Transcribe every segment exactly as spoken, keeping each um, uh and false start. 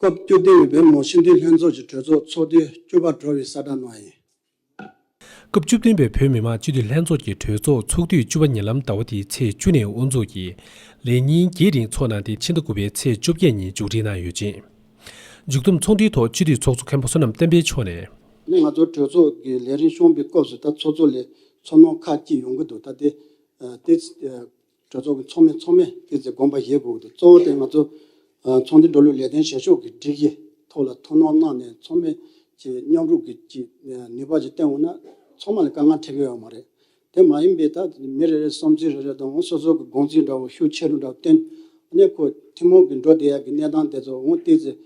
སྐབས་བཅུ་བདུན་པའི་བོད་མི་མང་སྤྱི་འཐུས་ལྷན་ཚོགས་ཀྱི་གྲོས་ཚོགས་ཚོགས་དུས་བཅུ་པ་གྲོལ་བའི་གསལ་བསྒྲགས་གནང་ཡིན། སྐབས་བཅུ་བདུན་པའི་བོད་མི་མང་སྤྱི་འཐུས་ལྷན་ཚོགས་ཀྱི་གྲོས་ཚོགས་ཚོགས་དུས་བཅུ་པ་ཉེ་ལམ་ཟླ་བ་འདིའི་ཚེས་བཅུ་ནས་དབུ་འཛུགས་ཀྱིས་ལས་ཉིན་བརྒྱད་རིང་འཚོགས་གནང་སྟེ་ཕྱི་ཟླ་དགུ་པའི་ཚེས་བཅོ་བརྒྱད་ཉིན་མཇུག་སྒྲིལ་གནང་ཡོད་ཅིང་། མཇུག་བསྡོམས་ཚོགས་འདུའི་ཐོག་སྤྱི་འཐུས་ཚོགས་གཙོ་མཁན་པོ་བསོད་ནམས་བསྟན་འཕེལ་མཆོག་ནས། ནི་ང་ཚོ་གྲོས་ཚོགས་ཀྱི་ལས་རིམ་སྐྱོང་བའི་སྐབས་སུ་ད་ཚོགས་གཙོ་ལས་ཚོར་སྣང་ཁག་ཅིག་ཡོང་གི་འདུག་ད་དེ་ཨ་དེ་ཨ་གྲོས་ཚོགས་ཀྱི་ཚོགས་མི་ཚང་མས་དེ་ཚོ་དགོངས་པ་བཞེས་དགོས་ཀྱི་འདུག་གཙོ་བོ་དེ་ང་ཚོ་ཨ་ཚོགས་འདུ་འགྲོ་ལུགས་ལས་དོན་བྱེད་ཕྱོགས་ཀྱི་སྒྲིག་གཞི་ཐོག་ལ་ཐུགས་སྣང་གནང་ནས་ཚང་མས་ཀྱི་མཉམ་རུབ་ཀྱི་ཀྱི་ནུས་པ་ཅིག་བསྟན་འོང་ན་ཚང་མ་ལ་དཀའ་ངལ་འཕྲད་ཀྱི་ཡོད་མ་རེད། དེ་མ་ཡིན་པའི་ད་མི་རེ་རེ་བསམ་ཚུལ་རེ་རེ་དང་སོ་སོ་གི་དགོངས་ཚུལ་འདྲ་བོ་ཤུགས་ཆེ་རུ་འདྲ་བོ་བསྟན། ཨ་ནི་ཁོ་ཐུན་མོང་གི་འགྲོ་བསྡད་ཡག་གི་གནས་སྟངས་དེ་ཚོ་འོང་ཏོག་ཙམ་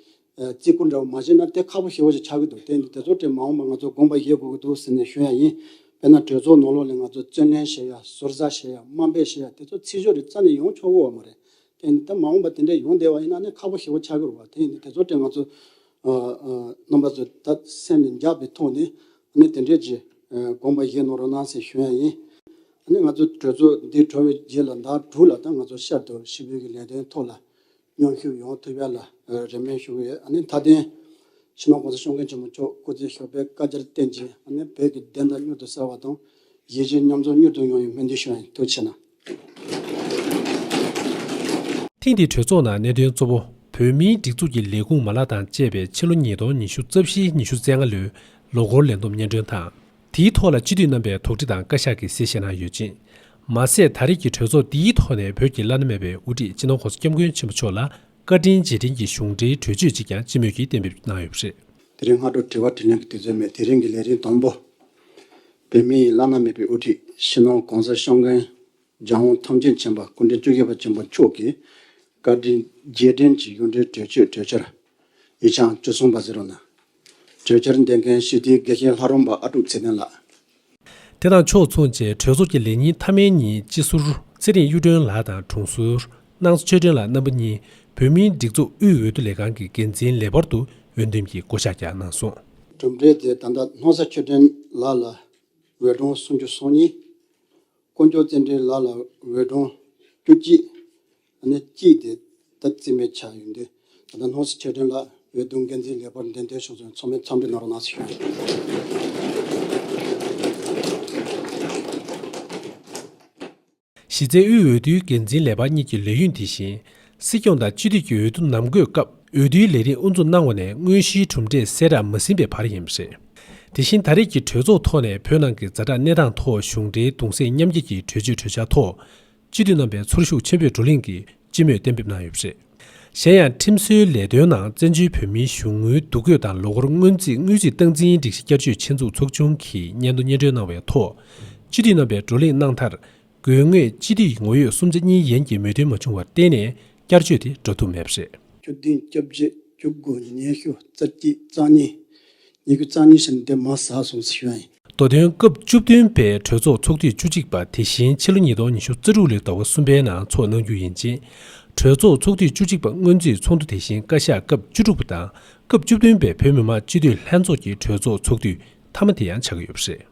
ཨ་བརྩི་བཀུར་འདྲ་བོ་མ་བྱས་ན་དེ་ཁག་པོ་ཞེ་པོ་ཞིག་ཆགས་ཀྱི་འདུག་དེ་འདི་དེ་ཚོ་དེ་མ་འོངས་པ་ང་ཚོ་དགོངས་པ་བཞེས་དགོས་ཀྱི་འདུག་ཟེར་ནས་ཞུ་ཡ་ཡིན། དཔེར་ན་གྲོས་ཚོགས་ནང་ལོགས་ལ་ང་ཚོ་བཙོན་ལེན་བྱེད་ཡ་ཟུར་ཟ་བྱེད་ཡ་དམའ་འབེབས་བྱེད་ཡ་དེ་ཚོ་ཚིག་སྦྱོར་རེ་རྩ་ནས་ཡོང་ཆོག་གི་ཡོད་མ་རེད། དེ་ཡིན་དུས་ད་མ་འོངས་པ་དེ་འདྲ་ཡོང་བསྡད་པ་ཡིན་ན་ནི་ཁག་པོ་ཞེ་པོ་ཆགས་ཀྱི་རེད་བ། དེ་ཡིན་དུས་དེ་ཚོ་དེ་ང་ཚོ་ཨ་ཨ་རྣམ་པ་ཚོ་ད་སེམས་ནས་འཇགས་པའི་ཐོག་ནས་ཨ་ནི་དེ་འདྲས་ཀྱི་ཨ་དགོངས་པ་བཞེས་གནང་རོགས་གནང་ཟེར་ཞུ་ཡ་ཡིན། ཨ་ནི་ང་ཚོ་གྲོས་ཚོགས་འདི་གྲོལ་བའི་རྗེས་ལ་ཟླ་དྲུག་ལ་ད་ང་ཚོ་ཤར་དུ་ཞི་བའི་གི་ལས་དོན་ཐོག་ལ་མཉམ་ཞུགས་ཡོང་ཐུབ་ཡ་ལ་ཨ་རེ་སྨོན་ཞུ་གི་ཡོད། ཨ་ནི་མཐའ་དོན་ཕྱི་ནང་གོང་ས་སྐྱབས་མགོན་ཆེན་པོ་མཆོག་སྐུ་ཚེ་ཞབས་པད་བསྐལ་བརྒྱར་བརྟན་ཅིང་ཨ་ནི་བོད་ཀྱི་བདེན་མཐའ་མྱུར་དུ་གསལ་བ་དང་། གཞིས་བྱེས་མཉམ་འཛོམས་མྱུར་དུ་ཡོང་བའི་སྨོན་འདུན་ཞུ་ཡ་ཡིན། ཐུགས་རྗེ་གནང་། ཐེངས་འདིའི་གྲོས་ཚོགས་ནང་གནད་དོན་གཙོ་བོ་བོད་མིའི་སྒྲིག་འཛུགས་ཀྱི་ལས་ཁུངས་མ་ལག་དང་བཅས་པའི་ཕྱི་ལོ་ཉིས་སྟོང་ཉི་ཤུ་རྩ་བཞི་ཉི་ཤུ་རྩ་ལྔ་ལོའི་ལོ་འཁོར་ལས་བསྡོམས་སྙན་སྒྲོན་དང་། དེའི་ཐོག་ལ་སྤྱི་འཐུས་རྣམ་པས་དོགས་འདྲི་དང་བཀའ་ཤག་གིས་གསལ་བཤད་གནང་ཡོད་ཅིང་། མ་ཟད་ད་རེས་ཀྱི་གྲོས་ཚོགས་འདིའི་ཐོག་ནས་བོད་ཀྱི་བླ་ན་མེད་པའི་དབུ་ཁྲིད་སྤྱི་ནོར་༸གོང་ས་༸སྐྱབས་མགོན་ཆེན་པོ་མཆོག་ལ་བཀའ་དྲིན་རྗེས་དྲན་གྱི་གཞུང་འབྲེལ་གྲོས་ཆོད་ཅིག་ཀྱང་སྤྱི་མོས་ཀྱིས་གཏན་འབེབས་གནང་ཡོད་པ་རེད། དེ་རིང་སྔ་དྲོ་དྲི་བ་དྲིས་ལན་གྱི་དུས་ཚོད་མེད། དེ་རིང་གི་ལས་རིམ་དང་པོ། བོད་མིའི་བླ་ན་མེད་པའི་དབུ་ཁྲིད་སྤྱི་ནོར་༸གོང་ས་༸སྐྱབས་མགོན་༸རྒྱལ་དབང་ཐམས་ཅད་མཁྱེན་པ་སྐུ་ཕྲེང་བཅུ་བཞི་པ་ཆེན་པོ་མཆོག་གིས་བཀའ་དྲིན་རྗེས་དྲན་གྱི་གཞུང་འབྲེལ་གྲོས་ཆོད་གྲོས་འཆར་ཡིག་ཆ་བཅུ་གསུམ་པ་ཟེར་བ་ན། གྲོས་འཆར་འདོན་མཁན་སྤྱི་འཐུས་དགེ་བཤེས་ལྷ་རམས་པ་ཨ་ཀྲུག་ཚེ་བརྟན་ལགས། དེ་དང་ཕྱོགས་མཚུངས་བྱས་གྲོས་ཚོགས་ཀྱི་ལས་ཉིན་མཐའ་མའི་ཉིན་སྤྱི་ཟུར་ཚེ་རིང་གཡུ་སྒྲོན་ལགས་དང་དྲུང་ཟུར་སྣང་ས་ཆོས་སྒྲོན་ལགས་རྣམ་པ་གཉིས་བོད་མིའི་སྒྲིག་འཛུགས་དབུས་འོས་བསྡུ་ལས་ཁང་གི་འགན་འཛིན་ལེགས་པར་དུ་འོས་འདེམས་ཀྱི་བསྐོ་བཞག་ཀྱང་གནང་སོང་། གྲུབ་འབྲས་དེ་ད་ལྟ་སྣང་ས་ཆོས་སྒྲོན་ལགས་ལ་འོས་གྲངས་སུམ་ཅུ་སོ་གཉིས། དཀོན་མཆོག་བསྟན་འཕེལ་ལགས་ལ་འོས་གྲངས་བཅུ་གཅིག་ཨ་ནི་གཅིག་དེ་ད་རྩིས་མེད་ཆགས་ཡོང་དུས། ད་ལྟ་སྣང་ས་ཆོས་སྒྲོན་ལགས་འོས་བསྡུ་འགན་འཛིན་ལེགས་པར་འདེམས་ཐོན་བྱུང་ཚུལ་ཚང་མས་འཚམས་འདྲི་གནང་རོགས་གནང་ཞུ། གཞི་རྩའི་དབུས་འོས་བསྡུའི་འགན་འཛིན་ལས་འཕར་གཉིས་ཀྱི་ལས་ཡུན་དེ་བཞིན་སྲིད་སྐྱོང་དང་སྤྱི་འཐུས་ཀྱི་འོས་བསྡུ་ནམ་བགོས་སྐབས་འོས་བསྡུའི་ལས་རིམ་དབུ་འཛུགས་གནང་བ་ནས་དངོས་གཞིའི་གྲུབ་འབྲས་གསལ་བསྒྲགས་མ་ཟིན་པའི་བར་ཡིན་པ་རེད། དེ་བཞིན་ད་རེས་ཀྱི་གྲོས་ཚོགས་ཐོག་ནས་བོད་ནང་གི་ཛ་དྲག་གནས་སྟངས་ཐོག་གཞུང་འབྲེལ་གདུང་སེམས་མཉམ་སྐྱེད་ཀྱི་གྲོས་ཆོད་གྲོས་འཆར་ཐོག་སྤྱི་འཐུས་རྣམ་པས་ཚོར་ཤུགས་ཆེན་པོས་བགྲོ་གླེང་གིས་སྤྱི་མོས་གཏན་འབེབས་གནང་ཡོད་པ་རེད། གཞན་ཡང་ཁྲིམས་བཟོའི་ལས་དོན་ནང་བཙན་བྱོལ་བོད་མིའི་གཞུང་དངུལ་འདུ་འགོད་དང་ལོ་འཁོར་སྔོན་རྩིས་དངུལ་རྩིས་སྟངས་འཛིན་སྒྲིག་གཞི་བསྐྱར་བཅོས་ཆེད་འཛུགས་ཚོགས་ཆུང་གིས་སྙན་ཐོ་སྙན་སྒྲོན་གནང་བའི་ཐོག་སྤྱི་འཐུས་རྣམ་པས་བགྲོ་གླེང་གནང་མཐར། དགོས་ངེས་སྤྱི་འཐུས་ངོ་ཡོད་སུམ་ཆ་གཉིས་ཡན་གྱི་མོས་མཐུན་མ་བྱུང་བར་བརྟེན་ནས་བསྐྱར་བཅོས་དེ་འགྲོ་ཐུབ་མེད་པ་རེད། བཅུ་བདུན། བཅོ་བརྒྱད། བཅུ་དགུ། ཉི་ཤུ། རྩ་གཅིག་རྩ་གཉིས། ཉི་ཤུ་རྩ་གཉིས་ཟེར་ནས་འདི་མར་ཟགས་སོང་ཟེར་ཞུ་ཡ་ཡིན། མདོ་དོན་སྐབས་བཅུ་བདུན་པའི་གྲོས་ཚོགས་ཚོགས་དུས་བཅུ་གཅིག་པ་དེ་བཞིན་ཕྱི་ལོ་ཉིས་སྟོང་ཉི་ཤུ་རྩ་དྲུག་ལོའི་ཟླ་བ་གསུམ་པའི་ནང་འཚོགས་གནང་རྒྱུ་ཡིན་ཅིང་། གྲོས་ཚོགས་ཚོགས་དུས་བཅུ་གཅིག་པ་སྔོན་རྩིས་ཚོགས་འདུ་དེ་བཞིན་བཀའ་ཤག་སྐབས་བཅུ་དྲུག་པ་དང་སྐབས་བཅུ་བདུན་པའི་བོད་མི་མང་སྤྱི་འཐུས་ལྷན་ཚོགས་ཀྱི་གྲོས་ཚོགས་ཚོགས་དུས་མཐའ་མ་དེ་ཡང་ཆགས་ཀྱི་ཡོད་པ་རེད།